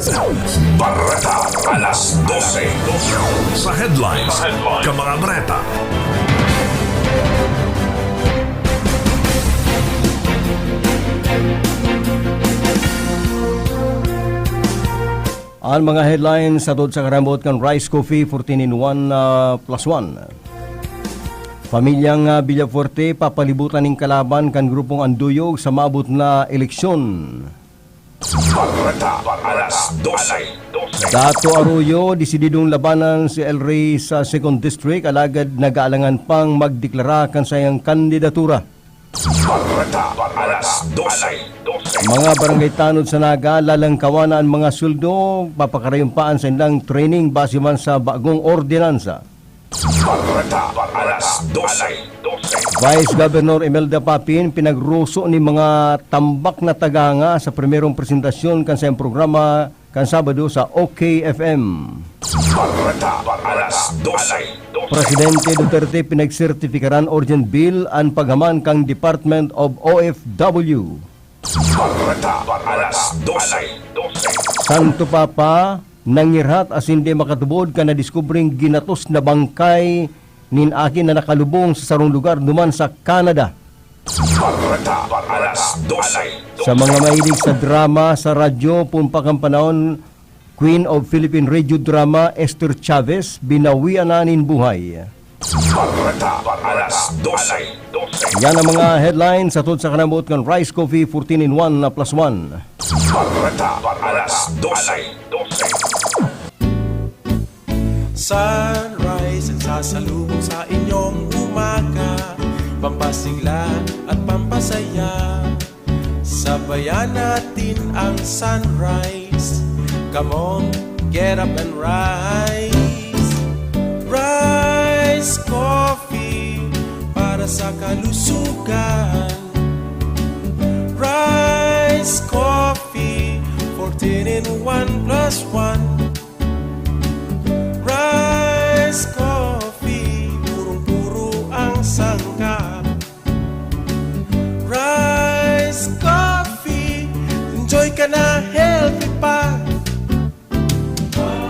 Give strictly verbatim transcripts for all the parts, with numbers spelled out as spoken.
Bareta alas dose. Sa headlines, Sa headlines. Ka mga bareta. An mga headlines sa tod sa karambot kan Rice Coffee fourteen in one, ah, plus one. Pamilyang, ah, Villafuerte papalibutan nin kalaban kan grupong Anduyog sa maabot na eleksyon. Bareta alas dose. Dato Arroyo, desididong labanan si El Rey sa Second District, alagad nag-aalangan pang magdeklara kan saiyang kandidatura. Bareta alas dose. Mga barangay tanod sa Naga, lalangkawan na an mga sweldo, papakarayon pa an saindang training base man sa bagong ordinansa. Bareta alas dose. Vice Governor Imelda Papin pinagruso nin mga tambak na tagahanga sa primerong presentasyon kan saiyang programa kan Sabado sa O K F M. Bareta alas dose. Presidente Duterte pinagsertipikaran urgent bill an paghaman kan Department of O F W. Bareta alas dose. Santo Papa, nangirhat asin di makatubod kan nadiskubreng ginatos na bangkay nin aki na nakalubong sa sarong lugar duman sa Canada. Bareta alas dose. Sa mga mahilig sa drama sa radyo, pumpa kan panahon, Queen of Philippine Radio Drama, Esther Chavez, binawian na nin buhay. Bareta alas dose. Yan ang mga headlines sa tod sa kanambot kan Rice Coffee fourteen in one na plus one. Bareta alas dose. Sunrise ang sasalubong sa inyong umaga, pampasigla at pampasaya. Sabayan natin ang sunrise. Come on, get up and rise. Rise Coffee para sa kalusugan. Rise Coffee, fourteen in one plus one. Rise Coffee, purong-puro ang sangkap. Rice Coffee, enjoy ka na, healthy pa.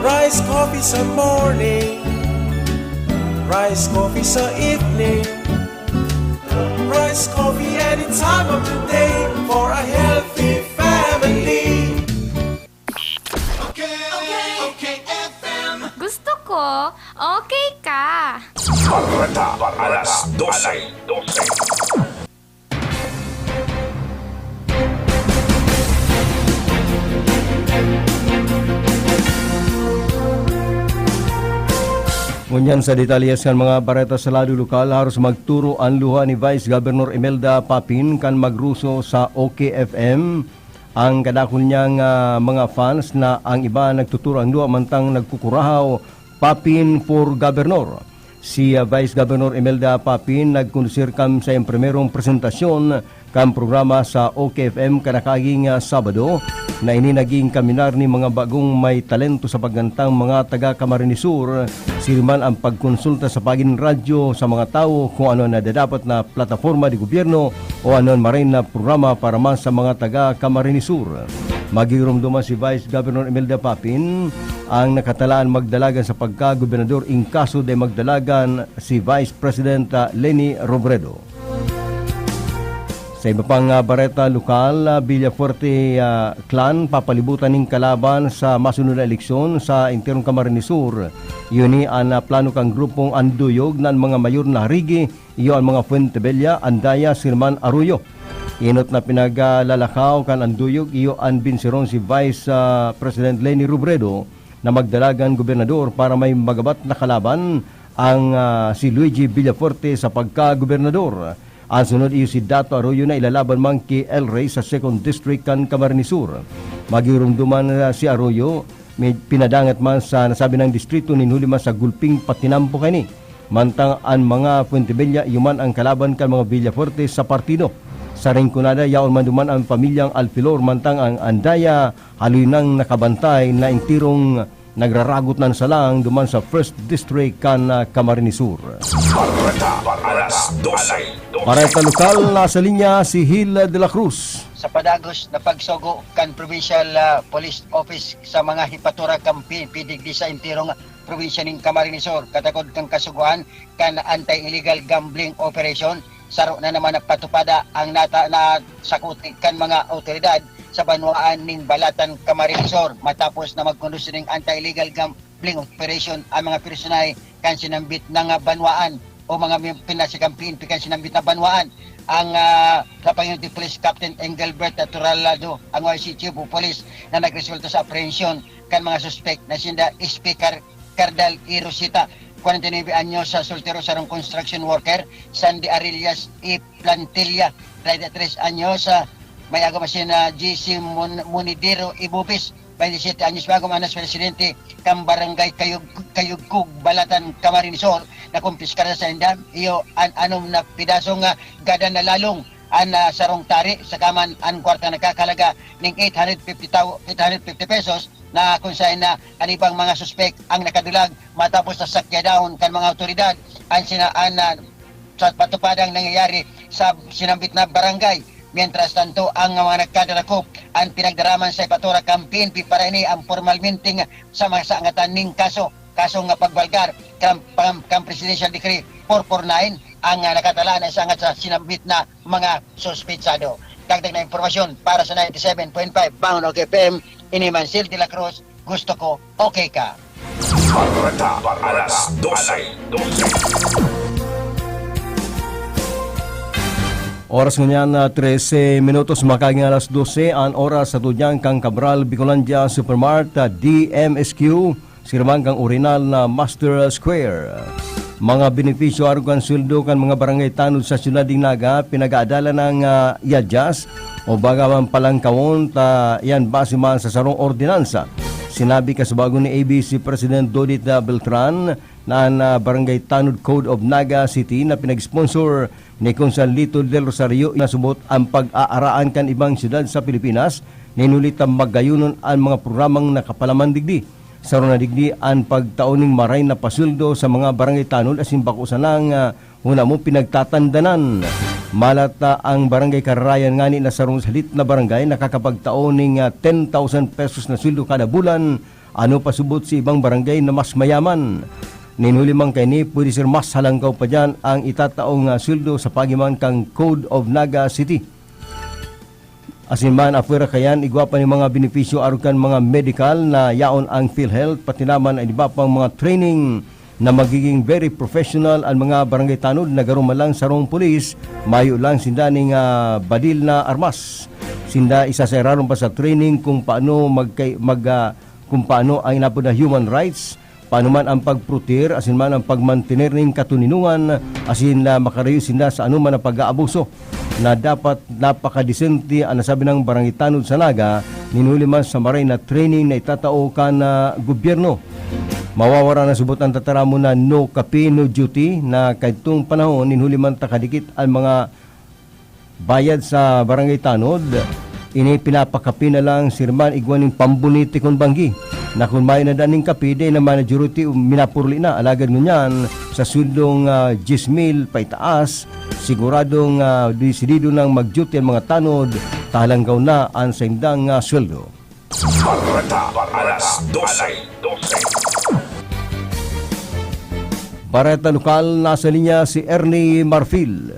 Rice Coffee sa morning, Rice Coffee sa evening, Rice Coffee any time of the day for a healthy family. Okay, okay, F M. Gusto ko, okay ka. Bareta, alas dose. Ngunyan sa detalye kan mga bareta sa lado lokal, haros magturo an luha ni Vice Governor Imelda Papin kan magruso sa O K F M. Ang kadakul niyang, ah, mga fans na ang iba nagtuturang duwa mantang nagkukurahaw, "Papin for Governor." Si, ah, Vice Governor Imelda Papin nagkondusir kan saiyang primerong presentasyon kan programa sa O K F M kan nakaaging, ah, Sabado, na ini naging kaminar nin mga bagong may talento sa pagkantang mga taga Camarines Sur, siring man ang pagkonsulta sa paagi nin radyo sa mga tawo kung ano an nadadapat na plataporma de gobyerno o ano an maray na programa para man sa mga taga Camarines Sur. Magigiromdoman si Vice Governor Imelda Papin, ang nakatalaan magdalagan sa pagkagobernador in kaso de magdalagan si Vice President, ah, Leni Robredo. Sa iba pang, ah, bareta lokal, ah, Villafuerte, ah, clan papalibutan nin kalaban sa masunod na eleksyon sa enterong Camarines Sur. Iyo ni an, ah, plano kan grupong Anduyog na an mga mayor na harigi iyo an mga Fuentebella, Andaya, siring man Arroyo. Enot na pinaglalakaw kan Anduyog iyo an binseron si Vice, ah, President Leni Robredo na magdalagan gobernador para may magabat na kalaban ang, ah, si Luigi Villafuerte sa pagkagobernador. An sunod iyo si Dato Arroyo na ilalaban man ki El Rey sa Second District kan Camarines Sur. Magigiromdoman, ah, si Arroyo, may pinadangat man sa nasabi nang distrito nin huli man sa gulping patinampo kaini. Mantang an mga Fuentebella iyo man an kalaban kan mga Villafuerte sa partido. Sa Rinconada, yaon man duman an pamilyang Alfilor, mantang ang Andaya haloy nang nakabantay na enterong nagraragot na an salang duman sa First District kan, ah, Camarines Sur. Bareta, alas dose. Para sa lokal, nasa linya si Hil de la Cruz. Sa padagos na pagsugo kan Provincial, ah, Police Office sa mga hepatura kan P N P digdi sa enterong probinsya nin Camarines Sur, katakod kan kasugoan kan anti-illegal gambling operation, saro na naman napatupada ang nata-, nasakuti kan mga awtoridad sa banwaan ning Balatan, Camarines Sur, matapos na magkondusir ning anti-illegal gambling operation ang mga personahe kan sinambit na nga banwaan o mga mi-, pinasigang P N P kan sinambit na banwaan. Ang, ah, Napangyunti Police Captain Engelbert Turalado, ang Y C Chief of Police, na nagresulta sa aprehensyon kan mga suspek na sinda Speaker Cardal E. Rosita, kwarenta y nuebe anyos, sa soltero, sarong construction worker, Sandy Arillas E. Plantilla, treinta y tres anyos, ah, may agom asin na G C Mon-, Monidero Ibubis, baynte siyete anyos, bagong anas, presidente kan Barangay Kayug-, Kayugkog, Balatan, Camarines Sur, na kumpiskar sa inda, iyo an anom na pidasong, ah, gada na lalong an, ah, sarong tari, saka man an kwarta nagkakalaga ning eight hundred fifty thou-, eight hundred fifty pesos, na kung saan na an ibang mga suspek ang nakadulag matapos na sakyadahon kan mga awtoridad an sina-, an, ah, sa patupadang nangyayari sa sinambit na barangay. Mientras tanto, ang mga nagkadarakop an pinagdaraman sa ipatura kan P N P para ini ang pormalmenteng sa mga saangatan ning kaso, kaso nga pagbalgar kan, kan, kan Presidential Decree four four nine ang, ah, nakatala na isangat sa sinambit na mga suspetsado. Dagdag na impormasyon para sa ninety seven point five Bangon OK F M, ini man si Hil de la Cruz, gusto ko, okay ka. Bareta, alas dose. Oras ngunyan na trese minutos, makaging alas dose an oras sa Tudyang kan Cabral Bicolandia Supermart, ah, D M S Q, sirman kan orihinal na Master Square. Mga benepisyo arog kan sweldo kan mga barangay tanod sa siyudad nin Naga, pinag-aadalan ng, ah, i-adjust o baka man palangkawon ta iyan base man sa sarong ordinansa. Sinabi kasubago ni A B C President Dodit Beltran na an, ah, Barangay Tanod Code of Naga City na pinag-sponsor ni Konsehal Lito Del Rosario nasubot ang pag-aaraan kan ibang siyudad sa Pilipinas, nin huli ta magayunon an mga programang nakapalaman digdi. Saro na digdi an pagtao ning maray na pasweldo sa mga barangay tanod asin bako sanang, ah, hunamon pinagtatandanan. Malat, ah, ang Barangay Kararayan ngani na sarong salit na barangay nakakapagtao ning, ah, ten thousand pesos na sweldo kada bulan, ano pa subot sa ibang barangay na mas mayaman. Nin huli man kaini, pwede ser mas halangkaw pa diyan ang itataong, ah, sweldo sa pagiman kan Code of Naga City. Asin man, apwera kaiyan, igwa pa nin mga benepisyo arog kan mga medikal na yaon ang PhilHealth, pati naman an iba pang mga training na magiging very professional an mga barangay tanod na garo man lang sarong pulis, mayo lang sinda ning, ah, badil na armas. Sinda isa sa irarom pa sa training kung paano magkay-, mag, ah, kung paano ang inapod na human rights, paano man ang pagproteher asin man ang pagmantener nin katoninongan asin na makarayo sinda sa anoman na pag-aabuso, na dapat napakadesente an nasabi nang barangay tanod sa Naga, nin huli man sa maray na training na itatao kan, ah, gobyerno. Mawawara na subot ang tataramon na no kape, no duty na kaidtong panahon, nin huli man ta kadikit an mga bayad sa barangay tanod, ini pinapakape na lang sirman igwa nin pambuniti kun banggi. Na kun mayo na daa nin kape, dai na majority minapurli na. Alagad ngunyan, sa sweldong, ah, diyes mil paitaas, siguradong, ah, desidido nang mag-duty an mga tanod, ta halangkaw na an saindang, ah, sweldo. Bareta, alas dose. Bareta lokal, nasa linya si Ernie Marfil.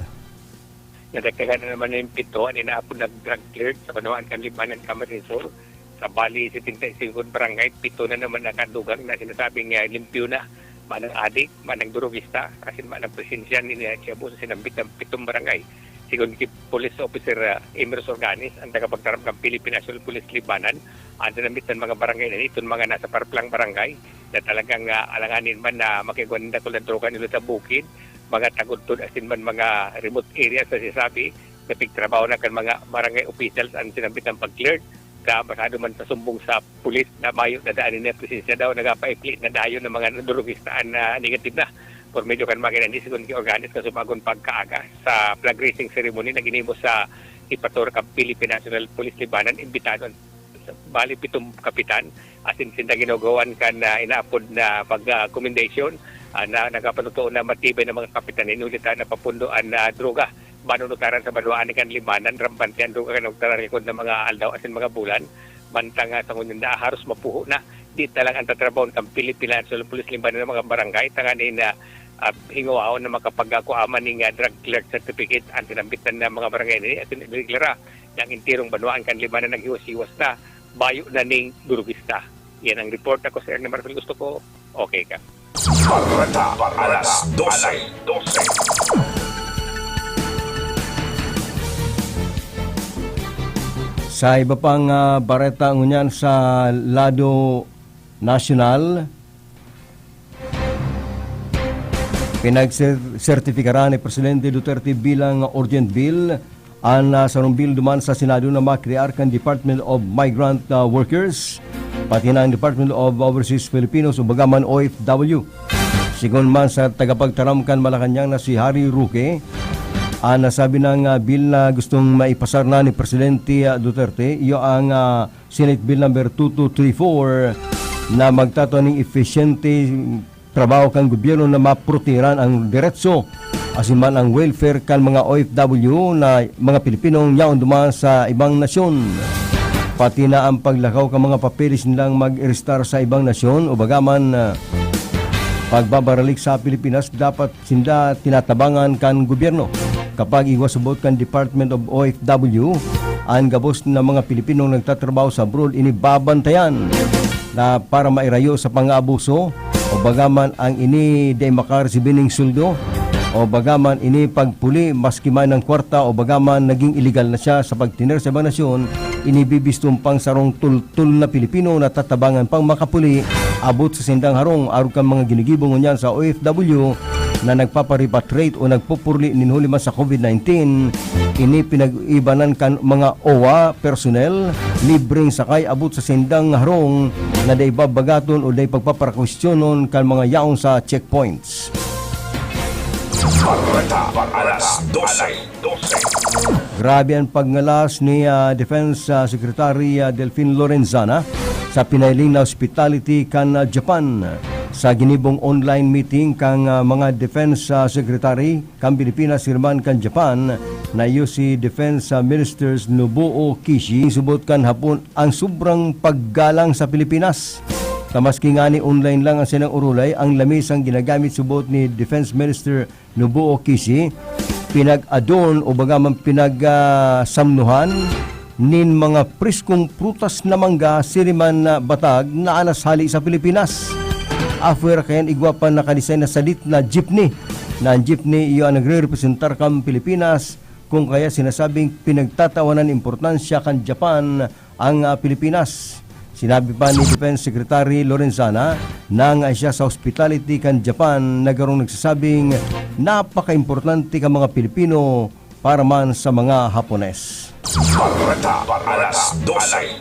Nadagdagan na naman na yung pito, an inaapod na drug cleared sa banwaan kan Libmanan, Camarines Sur. Sa bali, setenta y cinco barangay, pito na naman nakadugang na sinasabing, ah, limpyo na. Manang adik, manang durugista, asin manang presensya ni, ah, Shabu sa sinambit ng pitong barangay. Sigon ki Police Officer, ah, Emerson Organis, ang tagapagtaram kan Philippine National Police Libmanan, ang sinambit ng mga barangay na iton mga nasa parplang barangay na talagang, ah, alanganin man na makigwan dakul na droga nila sa bukid, mga tagudtod asin man mga remote areas na sinasabi na pigtrabaho na kan mga barangay officials ang sinambit ng pag-cleared. Sa, masyado man sa sumbong sa pulis na mayo na daan na presensya daw, nagapaikli na dayon ng mga nadurugista na negative na. Por medyo kan mga kinani, sigon ki Organis, kasubagon pagkaaga sa flag raising ceremony na ginimo sa ipator kan Philippine National Police Libanan, imbitado ang bali pitong kapitan, asin sinda ginagawan kan, ah, inaapod na pag, ah, commendation, ah, na nagkapanutuon na matibay na mga kapitan, inulit na napapundo an, ah, droga Manunutaran sa banwaan ni kan Libmanan, rambantian do kan nagtatalikod na mga aldaw asin mga bulan, mantang, ah, sa ngunyan na haros mapuho na. Dita lang ang tatrabaho kan Philippine National Police Libmanan ng mga barangay, tanganing, ah, ah, hingowaon na makapagkua man ning, ah, drug cleared certificate ang sinambitan na mga barangay ini, asin ideklara na ang enterong banwaan kan Libmanan naghiwas-hiwas na, bayo na ning durugista. Yan ang report. Ako si Ernie Marfil. Gusto ko, okay ka. Bareta, alas dose. Sa iba pang, ah, bareta ngunyan sa lado nasyonal, pinagser-, sertipikaran ni Presidente Duterte bilang urgent bill an, ah, sarong bill duman sa Senado na makrear kan Department of Migrant, ah, Workers, pati na ang Department of Overseas Filipinos o baga man O F W. Sigon man sa tagapagtaram kan Malacañang na si Harry Roque, ang nasabi ng, ah, bill na gustong maipasar na ni Presidente, ah, Duterte, iyo ang, ah, Senate Bill number two two three four na magtatua ning episyente trabaho kan gobyerno na maprotehiran ang deretso asin man ang welfare kan mga O F W na mga Pilipinong yaon duman sa ibang nasyon. Pati na ang paglakaw kan mga papeles nilang mag-arestar sa ibang nasyon o baga man, ah, pagbabaralik sa Pilipinas dapat sinda tinatabangan kan gobyerno. Kapag igwa subot kan Department of O F W, ang gabos na mga Pilipinong nagtatrabaho sa abroad ini babantayan na para mairayo sa pang-aabuso o baga man ang ini dai makaresibi ning sweldo o baga man ini pagpuli maski man ang kwarta o baga man naging iligal na siya sa pagtener sa ibang nasyon, ini bibistong pang sarong tultol na Pilipino na tatabangan pang makapuli abot sa sindang harong arog kan mga ginigibo ngunyan sa O F W na nagpapa-repatriate o nagpupurli nin huli man sa COVID nineteen. Ini pinag-ibanan kan mga O W A personnel, libreng sakay abot sa sindang harong na dai babagaton o dai pagpaparakwestiyonon kan mga yaon sa checkpoints. Bareta, alas dose. Grabe ang pagngalas ni, ah, Defense, ah, Secretary, ah, Delfin Lorenzana sa pinailing na hospitality kan, ah, Japan. Sa ginibong online meeting kan, ah, mga Defense, ah, Secretary kan Pilipinas, sirman kan Japan, na iyo si Defense, ah, Ministers Nobuo Kishi, subot kan hapon ang sobrang paggalang sa Pilipinas. Ta maski ngani online lang ang sinang orolay, ang lamis ang ginagamit subot ni Defense Minister Nobuo Kishi, pinag-adorn o baga man pinag, ah, samnuhan nin mga preskong prutas na mangga, siriman na batag na alas hali sa Pilipinas. Afuera kayan igwa pa nakadesign na sadit na jeepney, na ang jeepney iyo ang nagrerepresentar kan Pilipinas, kung kaya sinasabing pinagtatawanan importansya kan Japan ang, ah, Pilipinas. Sinabi pa ni Defense Secretary Lorenzana na nga siya sa hospitality kan Japan na garong nagsasabing napaka-importante kan mga Pilipino para man sa mga Hapones. Bareta, alas dose.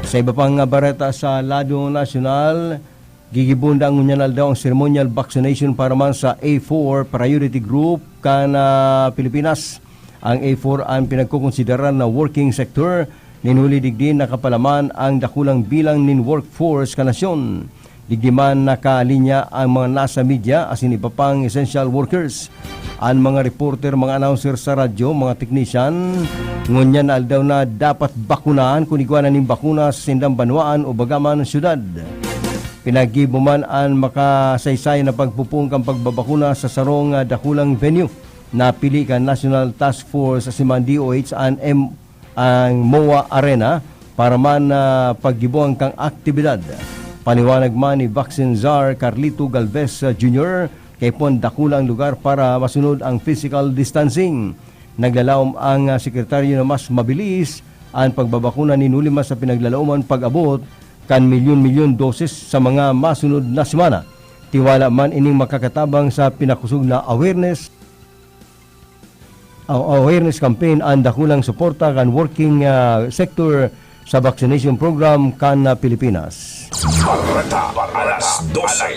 Sa iba pang bareta sa lado nasyonal, gigibon na ngunyan aldaw ang ceremonial vaccination para man sa A four priority group kan, ah, Pilipinas. Ang A four an pinagkokonsiderar na working sector, nin huli digdi nakapalaman ang dakulang bilang nin workforce kan nasyon. Digdi man nakalinya ang mga nasa media asin iba pang essential workers. An mga reporter, mga announcer sa radyo, mga teknisyan, ngunyan na aldaw na dapat bakunahan kun igwa na nin bakuna sa sindang banwaan o baga man syudad. Pinaggibo man an makasaysayan na pagpopoon kan pagbabakuna sa sarong, ah, dakulang venue. Napili kan National Task Force asin man D O H an M-, ang MOA Arena para man, ah, paggiboan kan aktibidad. Paliwanag man ni Vaccine Czar Carlito Galvez, ah, Junior, kaipuhan dakula an lugar para masunod ang physical distancing. Naglalaom ang, ah, sekretaryo na mas mabilis an pagbabakuna nin huli man sa pinaglalaoman pag-abot kan milyon-milyon doses sa mga masunod na semana. Tiwala man ining makakatabang sa pinakosog na awareness, a-, awareness campaign an dakulang suporta kan working, ah, sector sa vaccination program kan, ah, Pilipinas. Bareta, alas dose.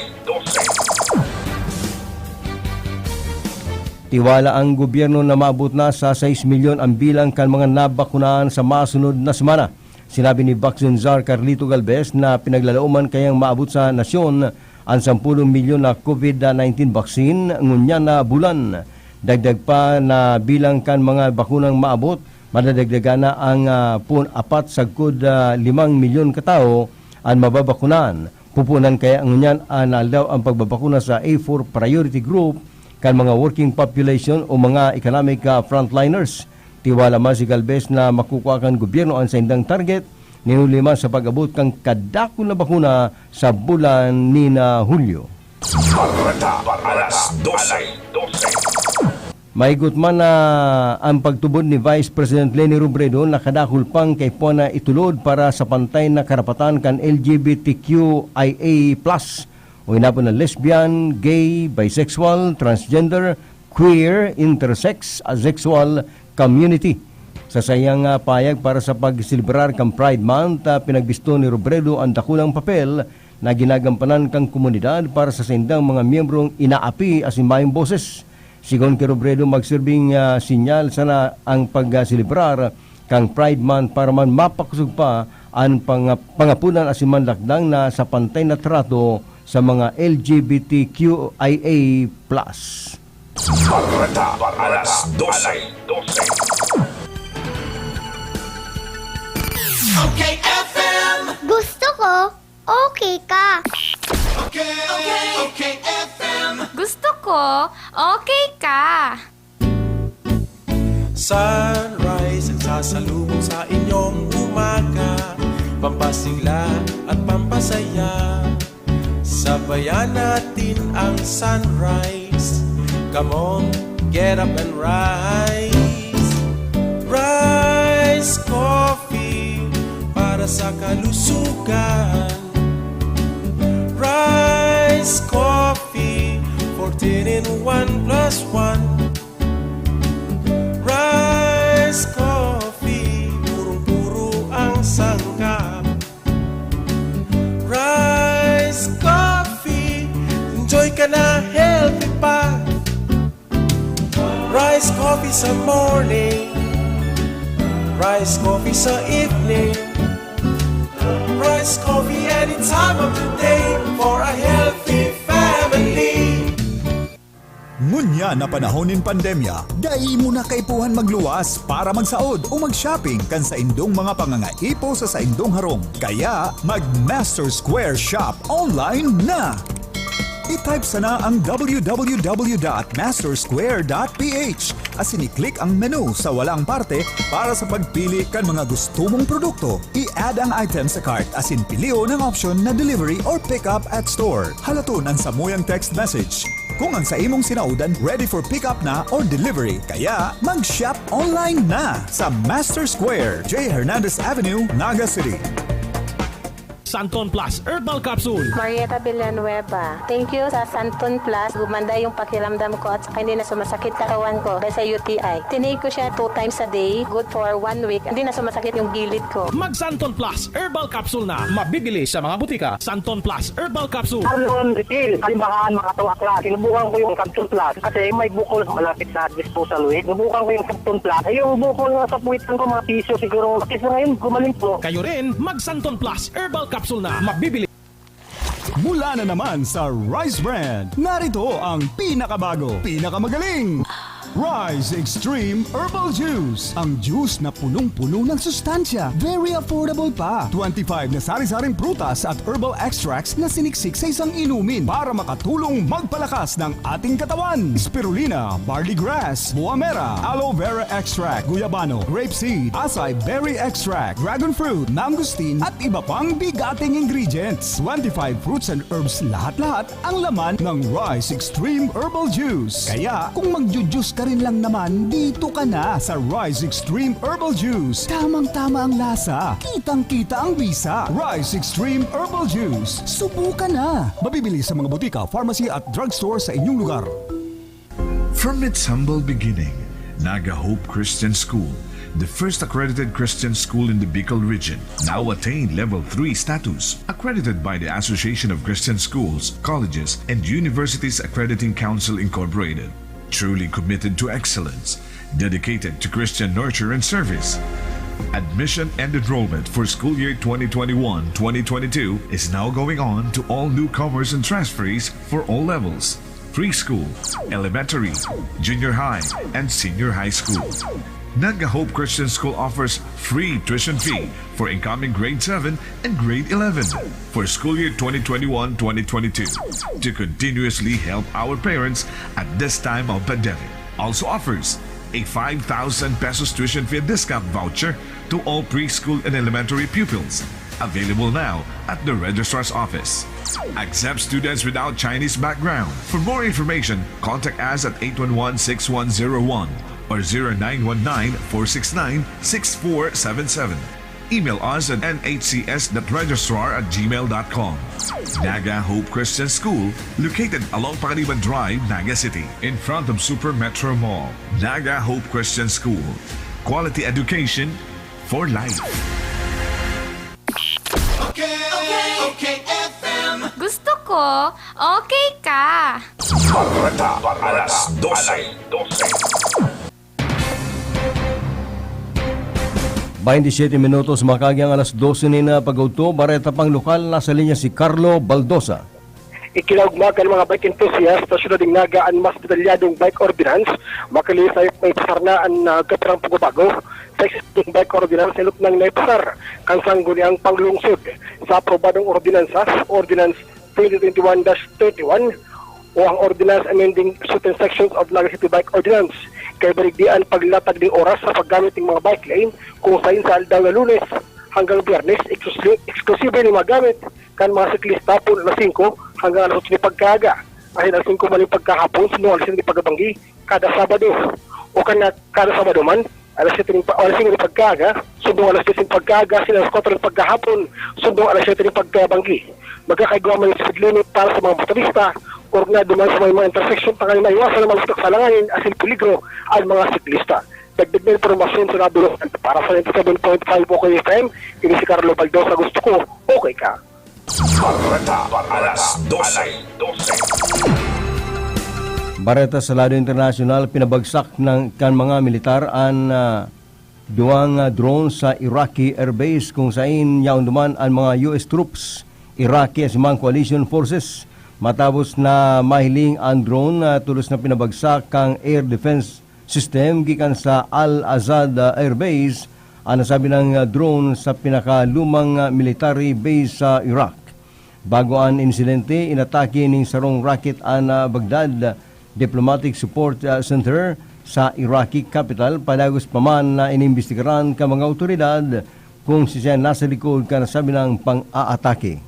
Tiwala ang gobyerno na maabot na sa sais milyon ang bilang kan mga nabakunahan sa masunod na semana. Sinabi ni Vaccine Czar Carlito Galvez na pinaglalaoman kayang maabot sa nasyon an sampolo milyon na COVID nineteen vaccine ngunyan na bulan. Dagdag pa na bilang kan mga bakunang maabot, madadagdagan na ang, ah, pun apat sagkod, ah, limang milyon ka tawo an mababakunan. Pupunan kaya ngunyan an aldaw ang pagbabakuna sa A four priority group kan mga working population o mga economic, ah, frontliners. Tiwala man si Galvez na makukua kan gobyerno an saindang target, nin huli man sa pag-abot kan kadakul na bakuna sa bulan ni na Hulyo. Bareta, alas dose. Maigot man na ang pagtubod ni Vice President Leni Robredo, nakadakul pang kaipuhan na itulod para sa pantay na karapatan kan L G B T Q I A plus, o inapod na lesbian, gay, bisexual, transgender, queer, intersex, asexual community. Sa saiyang, ah, pahayag para sa pagselebrar kan Pride Month, ah, pinagbisto ni Robredo ang dakulang papel na ginagampanan kan komunidad para sa saindang mga miyembrong inaapi asin mayong boses. Sigon ki Robredo, magsirbing, ah, sinyal sana ang pagselebrar kan Pride Month para man mapakosog pa an panga-, pangapunan asin manlakdang na sa pantay na trato sa mga L G B T Q I A plus. Bareta, alas dose. Okay, F M. Gusto ko, okay ka. Okay, okay, okay, F M. Gusto ko, okay ka. Sunrise ang sasalubong sa inyong umaga, pampasigla at pampasaya. Sabayan natin ang sunrise. Come on, get up and rise. Rise Coffee para sa kalusugan. Rise Coffee, fourteen in one plus one. Rise Coffee, purong-puro ang sangkap. Rise Coffee, enjoy ka na, healthy pa. Rise Coffee sa morning, Rise Coffee sa evening, Rise Coffee any time of the day for a healthy family. Ngunyan na panahon nin pandemya, dai mo na kaipuhan magluwas para magsaod o mag-shopping kan saindong mga pangangaipo sa saindong harong. Kaya, mag-Master Square Shop online na! I-type sana ang w w w dot master square dot p h asin i-click ang menu sa walang parte para sa pagpili kan mga gusto mong produkto. I-add ang item sa cart asin pilion ang option na delivery or pick up at store. Halaton an samuyang text message kung ang sa imong sinaodan ready for pick up na or delivery. Kaya, mag-shop online na sa Master Square, J Hernandez Avenue, Naga City. Santon Plus Herbal Capsule. Marieta Villanueva. Thank you sa Santon Plus. Gumanda yung pakiramdam ko at saka hindi na sumasakit katawan ko dahil sa U T I. Tinake ko siya two times a day, good for one week. Hindi na sumasakit yung gilid ko. Mag Santon Plus Herbal Capsule na. Mabibili sa mga butika. Santon Plus Herbal Capsule. Arlon Refill, Kalimbahan, Makato, Aklan. Sinubukan ko yung Santon Plus kasi may bukol malapit sa disposal weight. Sinubukan ko yung Santon Plus. Ay, yung bukol nga sa puwitan ko, mga tissue siguro. Kasi sa ngayon, gumaling po. Kayo rin, mag Santon Plus Herbal Capsule na. Mabibili. Mula na naman sa Rice Brand, narito ang pinakabago, pinakamagaling Rice Extreme Herbal Juice. Ang juice na punong-puno ng sustansya, very affordable pa. Twenty-five na sari-saring prutas at herbal extracts na siniksik sa isang inumin para makatulong magpalakas ng ating katawan. Spirulina, barley grass, buamera, aloe vera extract, guyabano, grape seed, acai berry extract, dragon fruit, mangosteen, at iba pang bigating ingredients. Twenty-five fruits and herbs lahat-lahat ang laman ng Rice Extreme Herbal Juice. Kaya, kung magju-juice ka rin lang naman, dito ka na sa Rice Extreme Herbal Juice. Tamang-tama ang lasa, kitang-kita ang bisa. Rice Extreme Herbal Juice. Subukan na! Mabibili sa mga butika, pharmacy at drugstore sa inyong lugar. From its humble beginning, Naga Hope Christian School, the first accredited Christian school in the Bicol region, now attained Level three status, accredited by the Association of Christian Schools, Colleges, and Universities Accrediting Council Incorporated. Truly committed to excellence, dedicated to Christian nurture and service. Admission and enrollment for school year twenty twenty-one twenty twenty-two is now going on to all newcomers and transferees for all levels: preschool, elementary, junior high, and senior high school. Naga Hope Christian School offers free tuition fee for incoming grade seven and grade eleven for school year twenty twenty-one twenty twenty-two to continuously help our parents at this time of pandemic. Also offers a five thousand pesos tuition fee discount voucher to all preschool and elementary pupils. Available now at the registrar's office. Accept students without Chinese background. For more information, contact us at eight one one six one zero one or zero nine one nine four six nine six four seven seven. Email us at N H C S dot registrar at gmail dot com. Naga Hope Christian School, located along Pangaliban Drive, Naga City, in front of Super Metro Mall. Naga Hope Christian School. Quality education for life. Okay, okay, F M. Gusto ko, okay ka. Bareta, alas dose. Baintisiyete minutos, makagi ang alas dose nin, ah, pag-udto. Bareta pang lokal, nasa linya si Carlo Baldosa. Ikinaugma kan mga bike enthusiast sa siyudad nin Naga an mas detalyadong bike ordinance. Makalisay, may pasar na an, ah, katirang pagbabago sa existing bike ordinance na lupnang naipasar kan Sangguniang Panglungsod. Sa aprobadong ordinansa, Ordinance twenty twenty-one dash thirty-one, o ang Ordinance Amending Certain Sections of Naga City Bike Ordinance, kaiba digdi an paglatag nin oras sa paggamit nin mga bike lane, kung saen sa aldaw na Lunes hanggang Biyernes, eksklusi-, eksklusibo ini magamit kan mga siklista poon alas singko hanggang alas otso nin pagkaaga, asin alas singko man nin pagkahapon, sundong alas siyete nin pagkabanggi kada Sabado, o kan kada Sabado man, alas siyete nin pa-, alas singko nin pagkaaga, sundong alas diyes nin pagkaaga, asin alas kwatro nin pagkahapon, sundong alas siyete nin pagkabanggi. Magkakaigwa man nin speed limit para sa mga motorista, ordenado man sa may mga intersection, tanganing maiwasan an mga butak sa alanganin asin peligro an mga siklista. Dagdag na impormasyon sa nadurugan. Para sa ninety-seven point five O K F M, ini si Carlo Baldosa, gusto ko, okay ka. Bareta, alas dose. Bareta sa lado internasyonal, pinabagsak ng, kan mga militar an, ah, duwang, ah, drone sa Iraqi airbase, kung sain yaon duman an mga U S troops, Iraqi asin mga coalition forces. Matapos na mahiling an drone, ah, tolos na pinabagsak kan air defense system gikan sa Al-Azad, ah, Air Base, an nasabi nang, ah, drone sa pinakalumang, ah, military base sa Iraq. Bago an insidente, inatake nin sarong rocket an, ah, Baghdad Diplomatic Support, ah, Center sa Iraqi capital. Padagos pa man na inimbestigaran kan mga awtoridad kung siisay an nasa likod kan nasabi nang pang-aatake.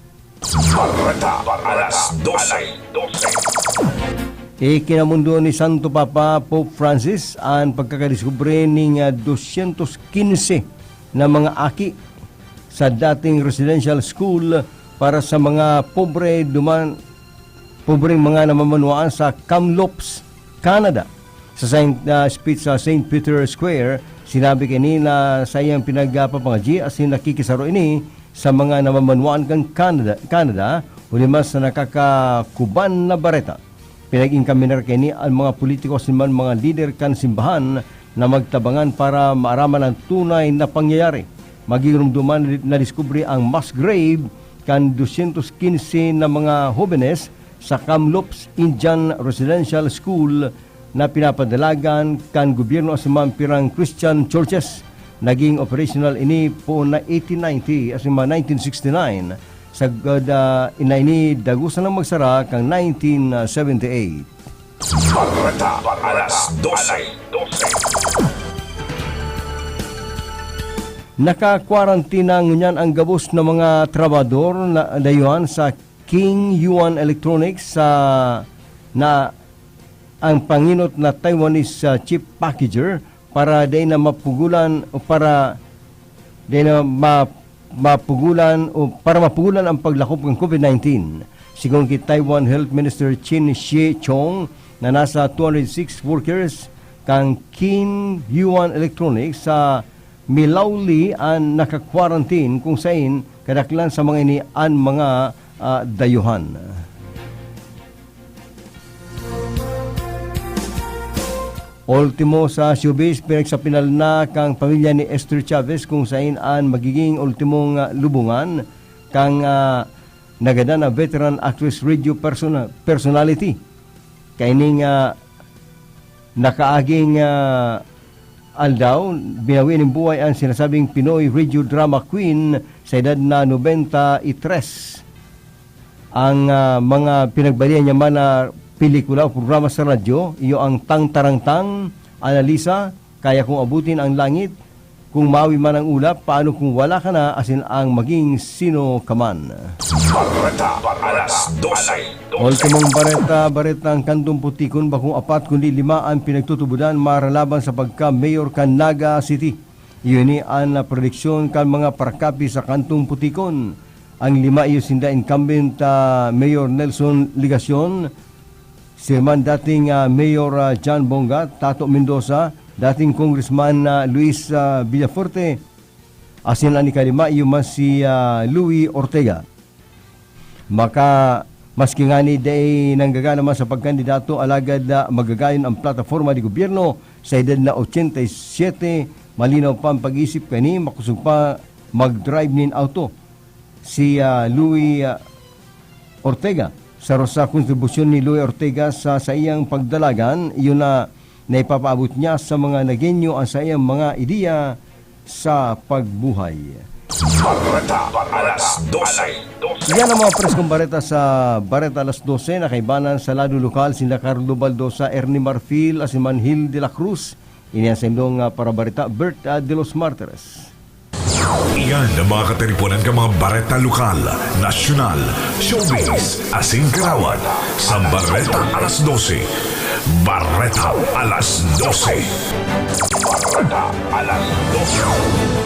Bareta, alas dose. Ikinamundo ni Santo Papa Pope Francis an pagkakadiskubre ning, ah, dosyentos kinse na mga aki sa dating residential school para sa mga pobre duman, pobreng mga namamanwaan sa Kamloops, Canada. Sa saiyang, ah, speech sa Saint Peter Square, sinabi kaini na saiyang pinagpapangadyi asin nakikisaro ini sa mga namamanwaan kan Canada, Canada, huli man sa nakakakuban na bareta. Pinag-inkaminar kaini an mga politiko asin man mga lider kan simbahan na magtabangan para maaraman an tunay na pangyayari. Magigiromdoman na nadiskubre ang mass grave kan dosyentos kinse na mga hobenes sa Kamloops Indian Residential School na pinapadalagan kan gobyerno asin man pirang Christian churches. Naging operational ini poon na eighteen ninety asin man nineteen sixty-nine. Sagkod, ah, na ini dagosan nang magsara kan nineteen seventy-eight. Bareta, alas dose. Naka-kwarantina ngunyan ang gabos na mga trabahador na dayuhan sa King Yuan Electronics sa na ang pangenot na Taiwanese, ah, chip packager para dai na mapugulan o para dai na ma-, mapugulan o para mapugulan ang paglakop kan COVID nineteen. Sigon ki Taiwan Health Minister Chin Shih-chung na nasa two hundred six workers kan King Yuan Electronics sa Milauli an naka-quarantine, kung sain kadaklan sa mga ini an mga, ah, dayuhan. Ultimo sa showbiz, pinagsapinal na kan pamilya ni Esther Chavez kung saen an magiging ultimong, ah, lubongan kan, ah, nagadan na veteran actress, radio persona-, personality. Kaining, ah, nakaaging, ah, aldaw, binawi nin buhay an sinasabing Pinoy radio drama queen sa edad na nobenta y tres. Ang, ah, mga pinagbalian niya man na pelikula o programa sa radyo, iyo ang Tang Tarang Tang, Analisa, Kaya Kong Abutin ang Langit, Kung Mawi Man ang Ulap, Paano Kung Wala Ka Na, asin ang Maging Sino Ka Man. Bareta alas dose. Ultimong bareta, baretang Kantong Putikon, bakong apat kundi lima an pinagtutubodan maralaban sa pagka-mayor kan Naga City. Iyo ini an prediksyon kan mga parkapi sa Kantong Putikon. Ang lima iyo sinda incumbent, ah, Mayor Nelson Legacion, si man dating, ah, Mayor, ah, John Bongat, Tato Mendoza, dating Congressman, ah, Luis, ah, Villafuerte, asin an ikalima iyo man si, ah, Louie Ortega. Maka-, maski ngani dai nanggagana man sa pagkandidato, alagad, ah, magagayon ang plataforma de gobyerno sa edad na ochenta y siete, malinaw pa ang pag-iisip kani, makosog pa mag-drive nin auto si, ah, Louie, ah, Ortega. Saro sa kontribusyon ni Louie Ortega sa saiyang pagdalagan, iyo na naipapaabot niya sa mga Nagueño ang saiyang mga ideya sa pagbuhay. Bareta alas dose. Yan ang mga preskong bareta sa Bareta Alas Dose na kaibanan sa lado lokal, sina Carlo Baldosa, Ernie Marfil, asin man Hil de la Cruz. Ini ang saindong, ah, parabareta, Bert, ah, de los Martires. Iyan ang mga katiriponan kan mga bareta lokal, nasyonal, showbiz, asin karawat sa Bareta Alas Dose. Bareta Alas Dose. Bareta Alas Dose.